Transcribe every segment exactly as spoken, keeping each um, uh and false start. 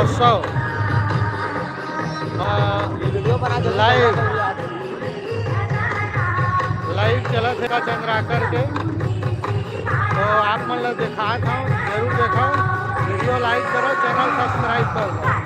सौ। हाँ, live, live चलत हे का चंद्राकर के, तो आप मन ला देखात हूँ, जरूर देखो, video like करो, channel subscribe करो।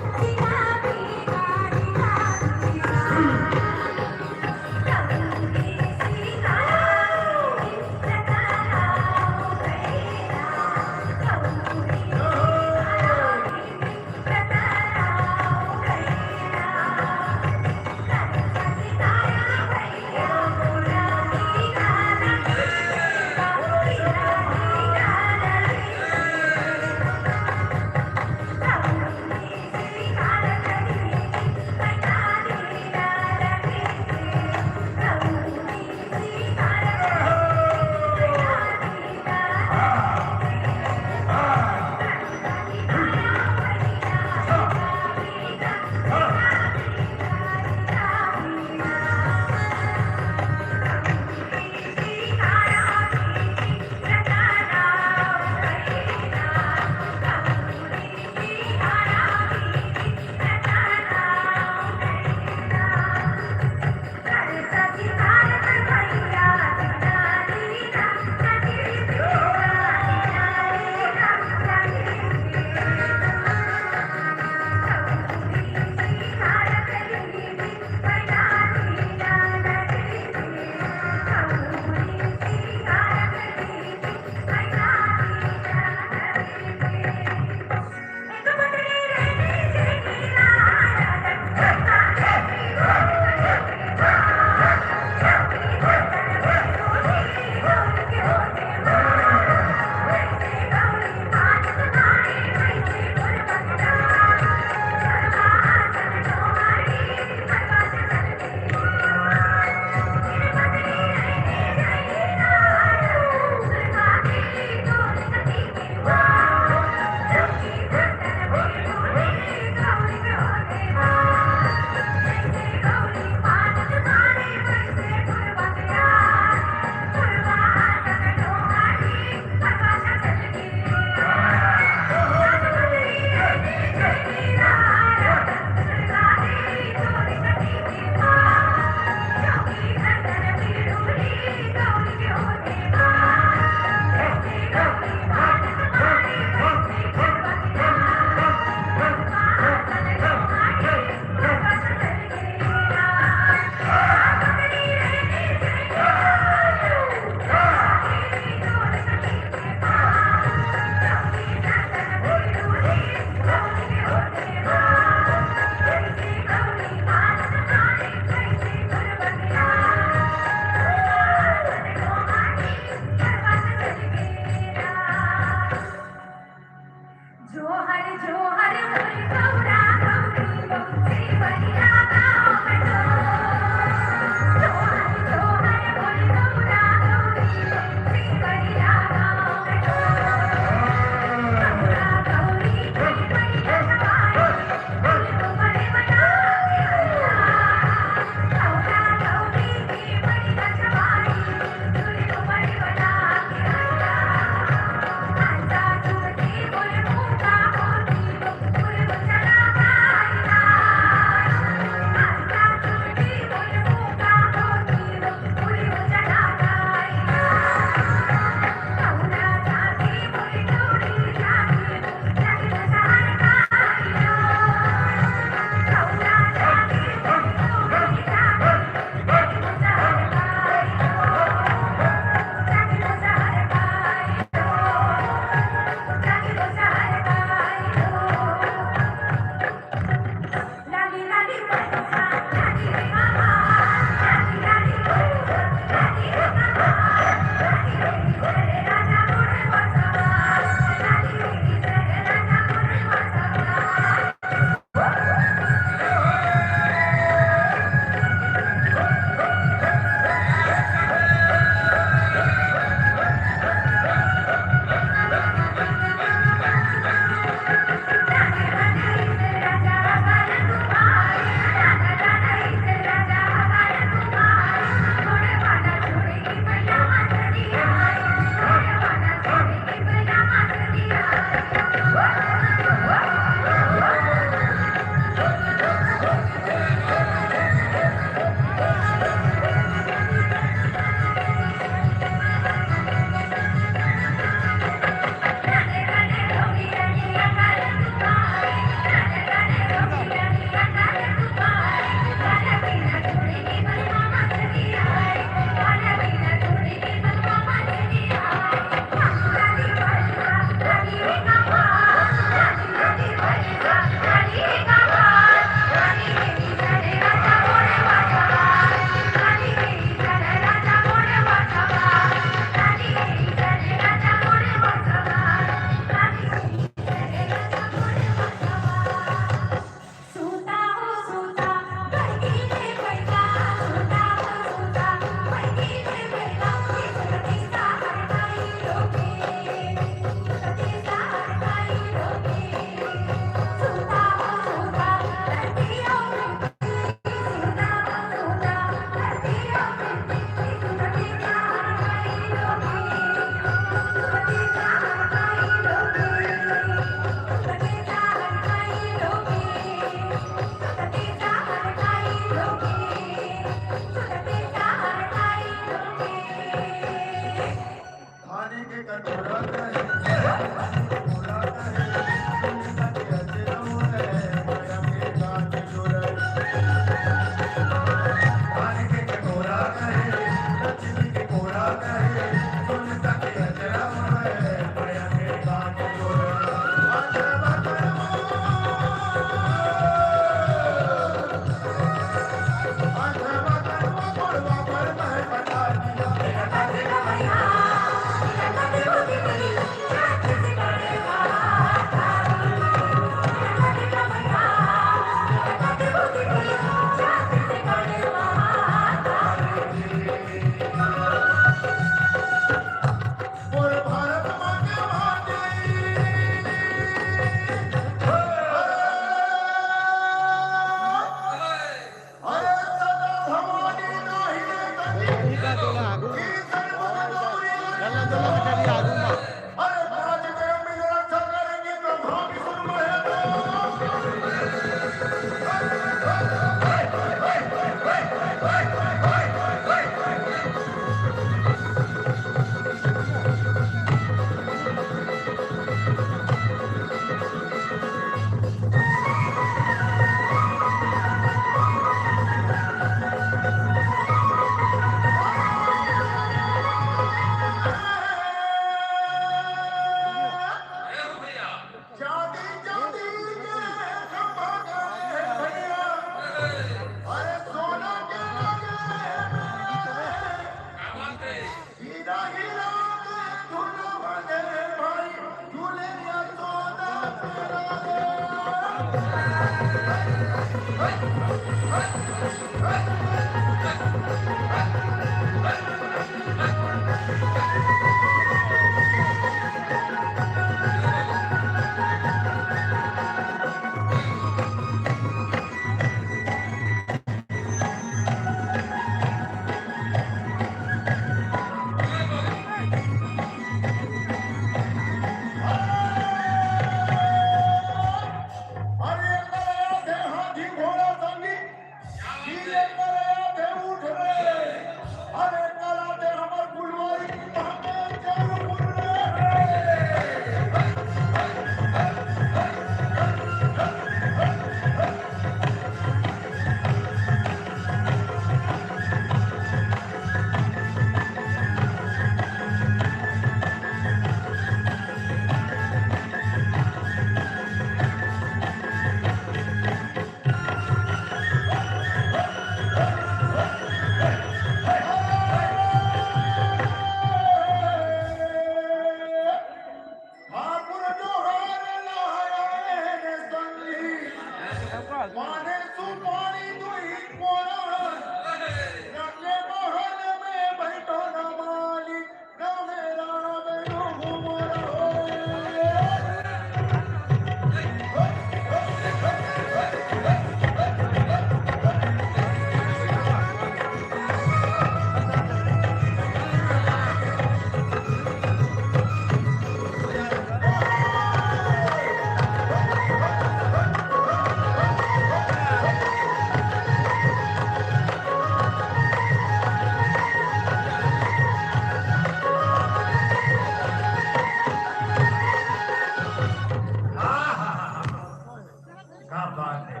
का बात है।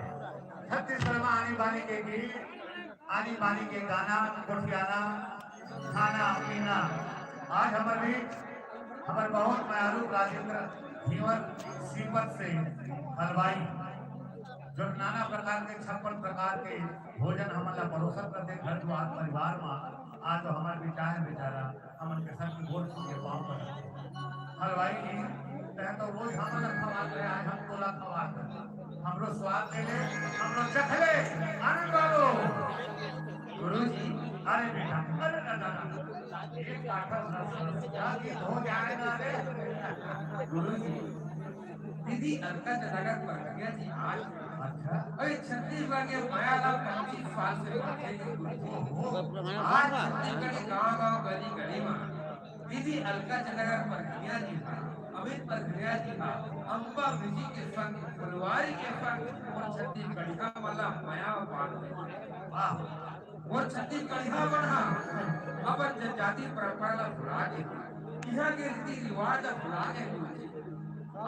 छत्तीसगढ़ में आनी बानी के गीत, आनी बानी के गाना, गोठियाना, खाना पीना। आज हमर बीच हमर बहुत मयारू राजेंद्र धीवर सीपत से हलवाई, जो नाना प्रकार के, छप्पन प्रकार के भोजन हमन ला परोसत करथे घर दुआर परिवार मा। आज तो हमर बीच आए बेचारा, हमन के सब के गोड़ छू के पाँव पर। हलवाई जी, तैं तो रोज हमन ला खवात रहे, आज हम तोला खवात हन। हमरो स्वाद ले ले, हमरो चख ले, आनंद बाबू। गुरु जी। अरे बेटा, अरे दादा, एक आठर रस रस का गीत हो जाए ना रे। गुरु जी, दीदी अलका जनागर पर गया जी आज। अच्छा। अरे छत्तीसगढ़ के मया ला पच्चीस साल से बांधे के गुरु जी। ओहो। आज छत्तीसगढ़ के गांव-गांव, गली-गली मा दीदी अलका जनागर परघनिया जी हा, अमित परघनिया जी हा, अम्बा म्यूजिक के संग, फुलवारी के संग, मोर छत्तीसगढ़िया वाला मया बांध दे। वाह। मोर छत्तीसगढ़िया मन हा अपन जनजाति परंपरा ला भुला दे। इहाँ के रीति रिवाज ला भुला गे गुरुजी।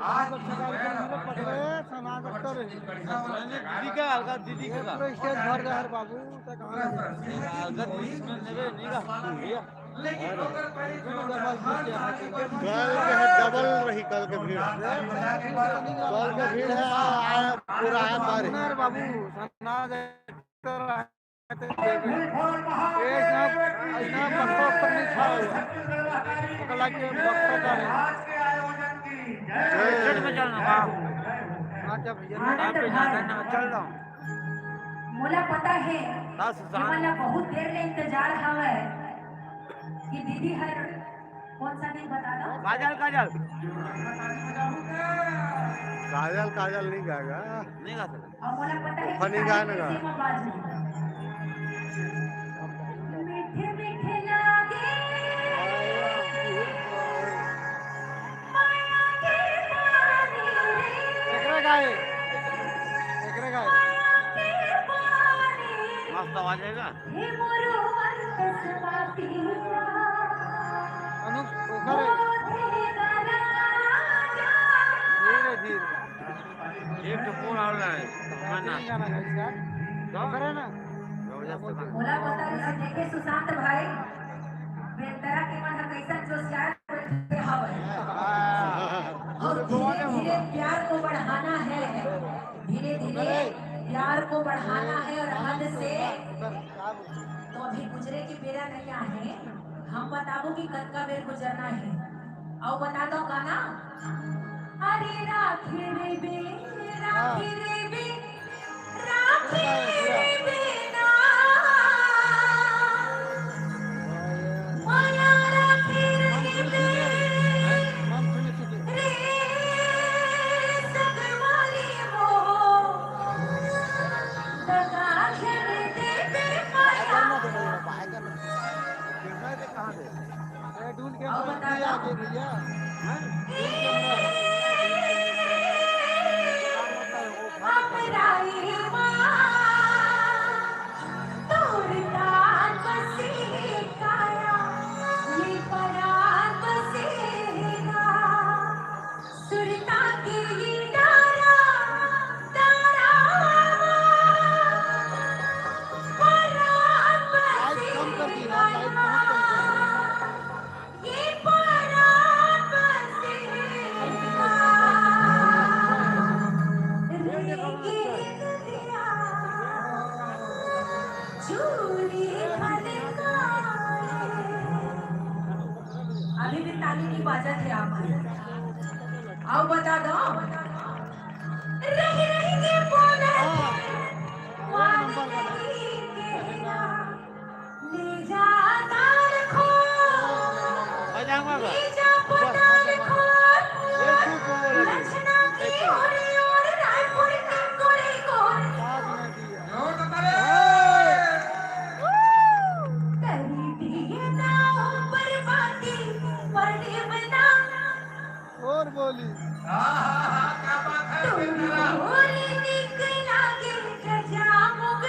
आज के समय ला बांधे बर पकड़े, सना डॉक्टर। दीदी का, हल्का दीदी का। पूरा स्टेज भर गया है बाबू, तो कहाँ है? हल्का दीदी में नेबे नहीं का, भैया। लेकिन ओकर पहले जो डबल भीड़ है, कल के है, डबल रही कल के भीड़। कल के भीड़ है, आया, पूरा आया बारी। बाबू, सना डॉक्टर। ऐसा, ऐसा बक्सा ऊपर नहीं छा हुआ। पकड़ा के बक्सा का है। जय। चल ना, हाँ। हाँ, जब ये आनंद भाई। चल रहा हूँ। मोला पता है, हाँ, सुशांत। ये वाला बहुत देर ले इंतजार हवय कि दीदी हर कौन सा गीत बता दो? काजल, काजल। काजल, काजल नहीं गाएगा। नहीं गा सकता। अब मोला पता है कि फनी गाना गा। मीठे मीठे लागे माया के पानी रे। एकरा गाए। एकरा गाए। माया के पानी। मस्त आवाज है ना? हे मोरो अंतस पापिया। अनु, ओकर है। धीरे, धीरे। एक तो फोन आ रहा है। मैं ना। नहीं गाना गाइस यार। ओकर है ना? जबरदस्त गाना। बोला बता रहे, देखे सुशांत भाई, बेलतरा के मन ह कैसन जोशियार बैठे हवे। हाँ। और धीरे-धीरे प्यार को बढ़ाना है, धीरे-धीरे प्यार को बढ़ाना है और हद से तो अभी गुजरे के बेरा नहीं आहे, हम बताबो कि कतका बेर गुजरना है। अउ बता दो गाना। अरे राखी रे बे, राखी रे बे, राखी रे बे ना। माया राखी रे बे, रे सगवारी मोह। सुरता के ये डारा, डारा, परात आज कम कर दी ना, लाइट बहुत कम कर दी। ये परात रे के दिया, चूड़ी खनकाए। अभी भी ताली नहीं बाजत है आप। अउ बता दो। रह रह के बोला हाँ। मान नहीं कहना। ले जा दाल खो। आ जाऊंगा घर। ले जा पताल खो। ये तू बोल रही है। लक्षणा की ओर ओर रायपुर की कोड़ी कोड़। जोर से ताली। करी दिए ना ऊपर बाती, पड़े बना। और बोली। हाँ, हाँ, हाँ, क्या बात है, तू बेलतरा। बोली निक लागे गजा मुग।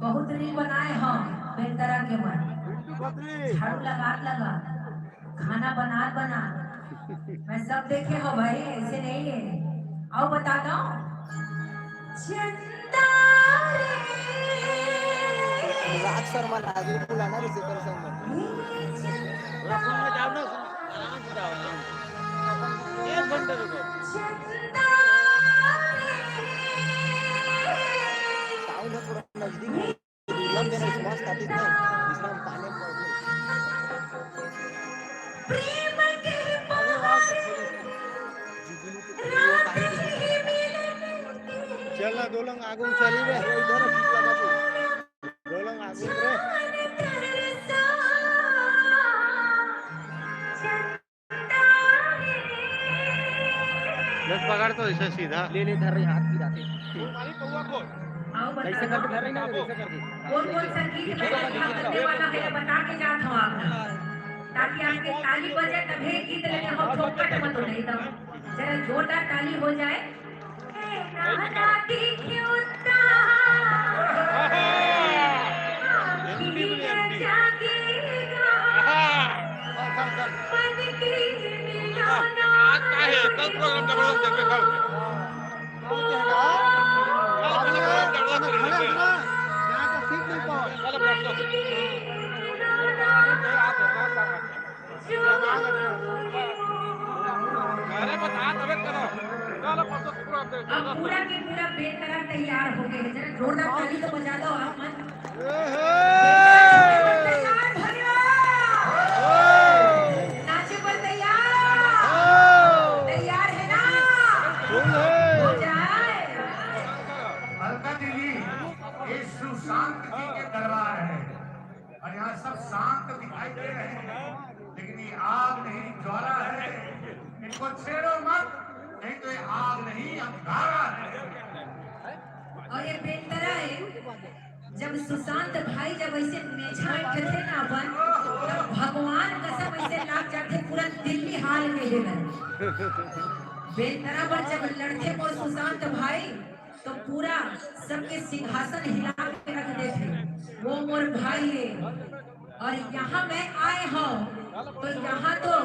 बहुत रील बनाए हम बेलतरा के मन। झाड़ू लगात लगा, खाना बनात बना, मैं सब देखे हो भाई, ऐसे नहीं है। अउ बता दो। चंदा रे। राज शर्मा नागिन बुलाना रे, जेकर संग। हे चंदा। रसोई में जाओ ना, आराम से जाओ, आराम से। एक घंटे रुको। चंदा रे। साउंड है थोड़ा नजदीक। लग देना, विश्वास स्थापित नहीं, विश्राम पाने पर। प्रेम के पहाड़ रात ही मिलन। चल ना, दो लोग आगू में चली रे। अरे, इधर ठीक लगा तू। दो लोग आगू में रे। बस पकड़ तो इसे सीधा। ले, ले, धर रही हाथ की जाते। कैसे करके धर रही ना, वैसे करके। कौन कौन सा गीत मैं करने वाला है, बता के जात हूँ आप, ताकि आपके ताली बजे तभी गीत लेके हम चौपट मत हो, नहीं तो जरा जोरदार ताली हो जाए। ए, नाना दिखे उत्ता, आँखी में जाग अब पूरा के पूरा बेलतरा तैयार हो गए हैं। जरा जोरदार ताली तो बजा दो आप मन। तैयार भैया? नाचे पर तैयार? तैयार है ना? हो जाए। अलका दीदी, ये सुशांत जी के दरबार है और यहाँ सब शांत दिखाई दे रहे हैं, लेकिन ये आग नहीं, ज्वाला है। इनको छेड़ो मत, नहीं तो ये आग नहीं, अंगारा है। और ये बेलतरा है, जब सुशांत भाई जब ऐसे मेछा ऐंठथे ना अपन, तब भगवान कसम ऐसे लाग जाथे, पूरा दिल्ली हाल के हेवय। बेलतरा पर जब लड़थे मोर सुशांत भाई, तो पूरा सबके सिंहासन हिला के रख देथे। वो मोर भाई है। और यहाँ मैं आए हूँ, तो यहाँ तो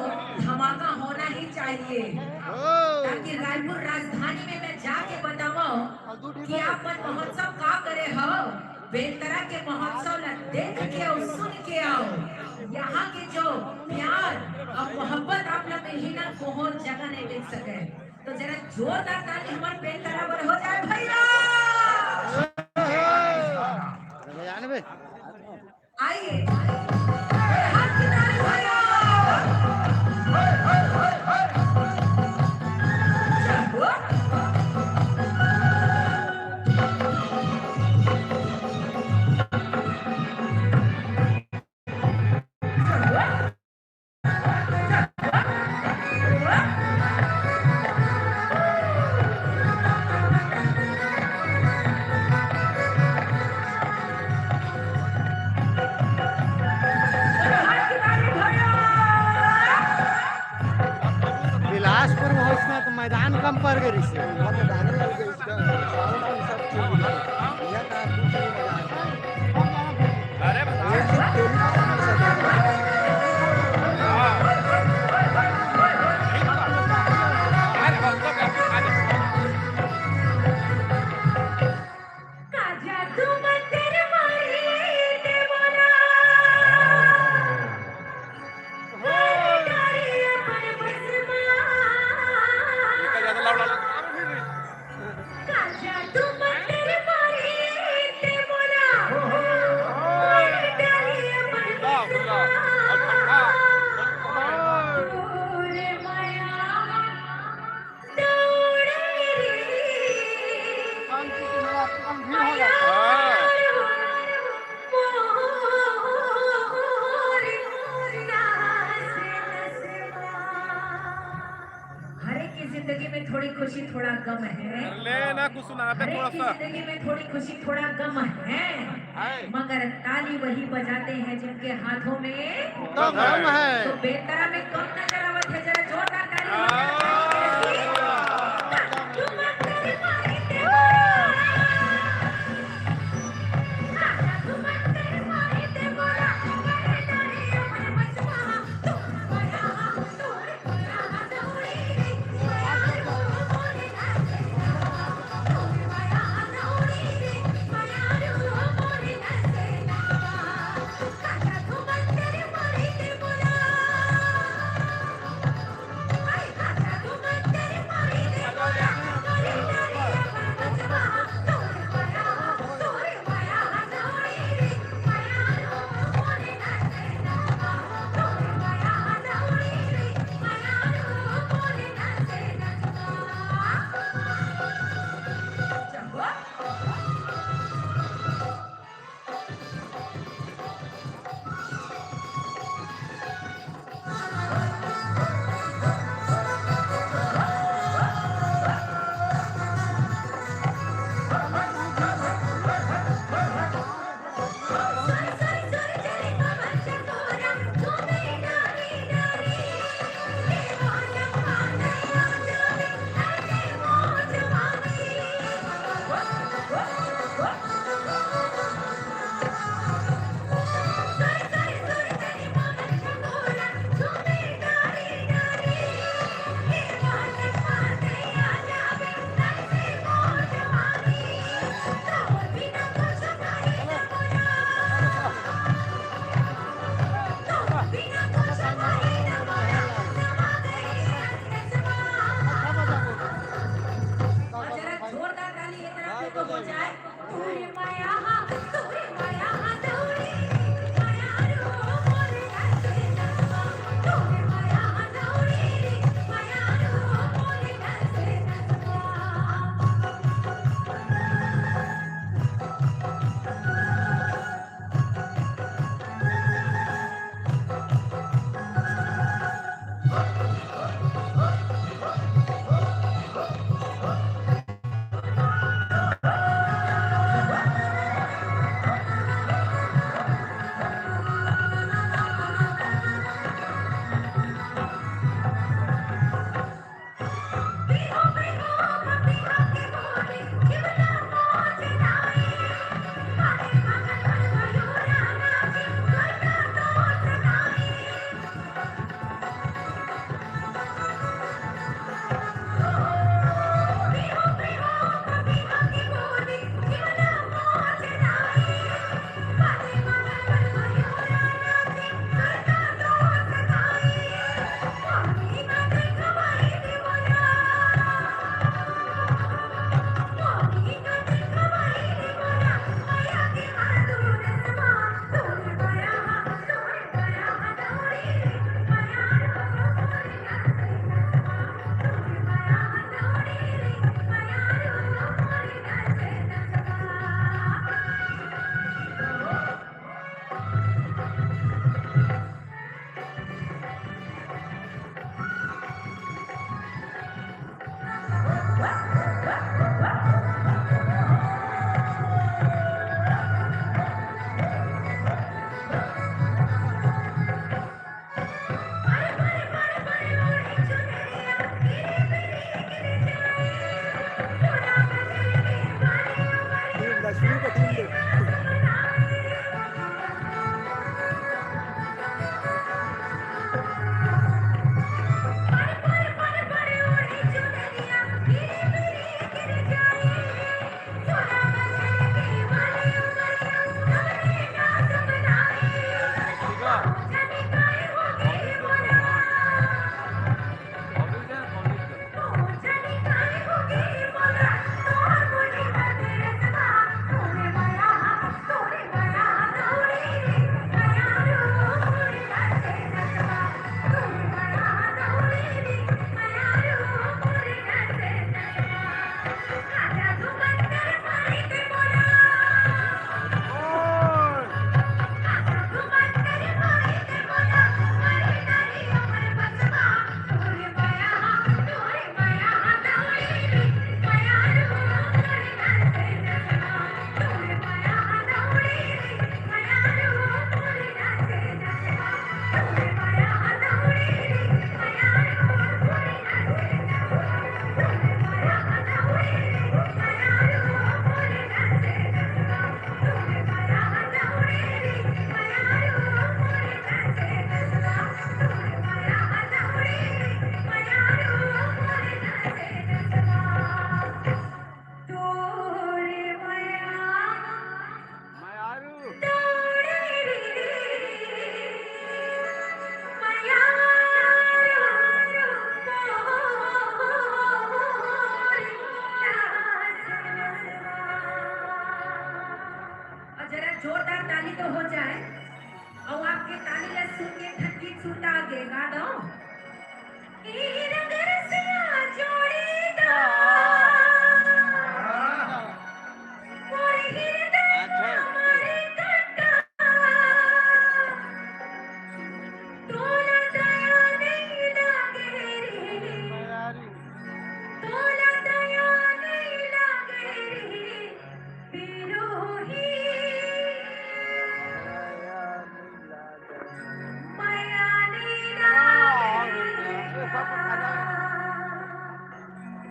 धमाका होना ही चाहिए, ताकि रायपुर राजधानी में मैं जाके बताऊँ कि आप मन महोत्सव का करे हो। बेलतरा के महोत्सव ला देख के आओ, सुन के आओ। यहाँ के जो प्यार और मोहब्बत आप लोग मिलही ना, कोहो जगह नहीं मिल सके। तो जरा जोरदार ताली हमारे बेलतरा पर हो जाए भैया। आइए, हाथ की ताली भैया। बिलासपुर में होइस ना तो मैदान कम पड़ गए रिसे। हर एक की जिंदगी में थोड़ी खुशी, थोड़ा गम है। अरे ले ना, कुछ सुनाते हर एक थोड़ा की सा। जिंदगी में थोड़ी खुशी, थोड़ा गम है, है। मगर ताली वही बजाते हैं जिनके हाथों में तो गम है। तो बेलतरा में गम नजर आवत है, जरा जोरदार ताली हो जाए।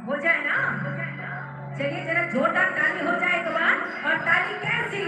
हो जाए ना? चलिए, जरा जोरदार ताली हो जाए एक बार। और ताली कैसी?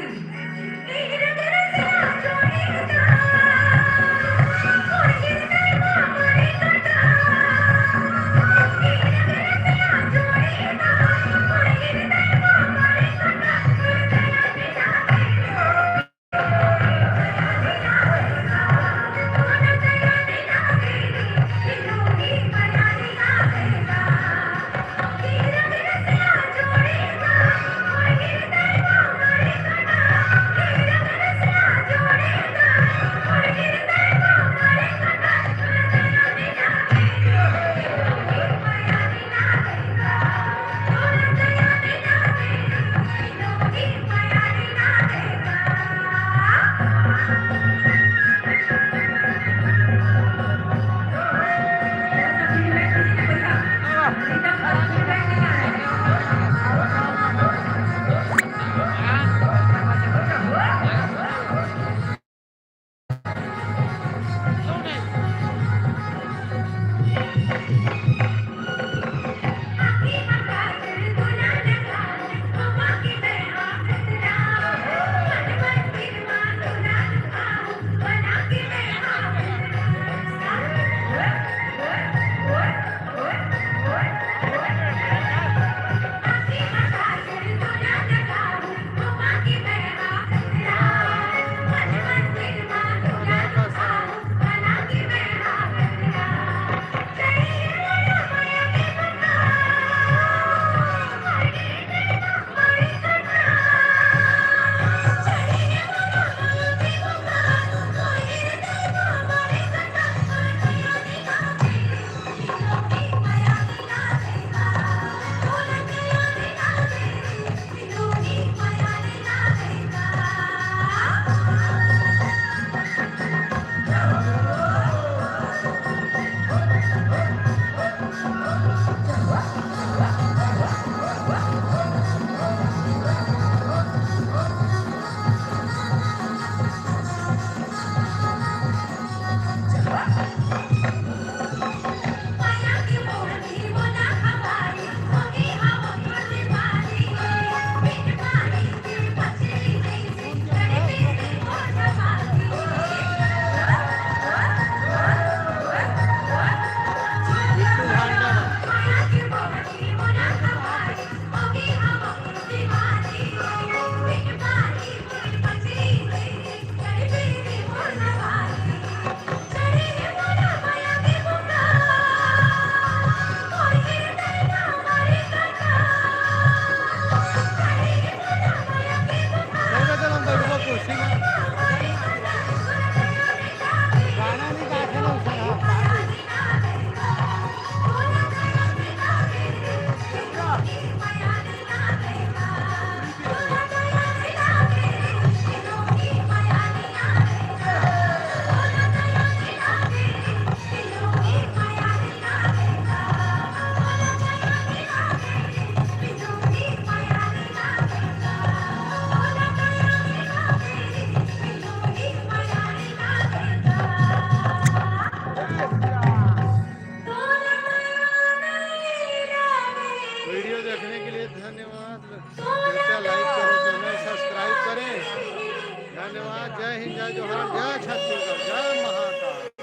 वीडियो देखने के लिए धन्यवाद। कृपया लाइक करें, चैनल सब्सक्राइब करें। धन्यवाद। जय हिंद, जय जोहार, जय छत्तीसगढ़, जय महाकाल।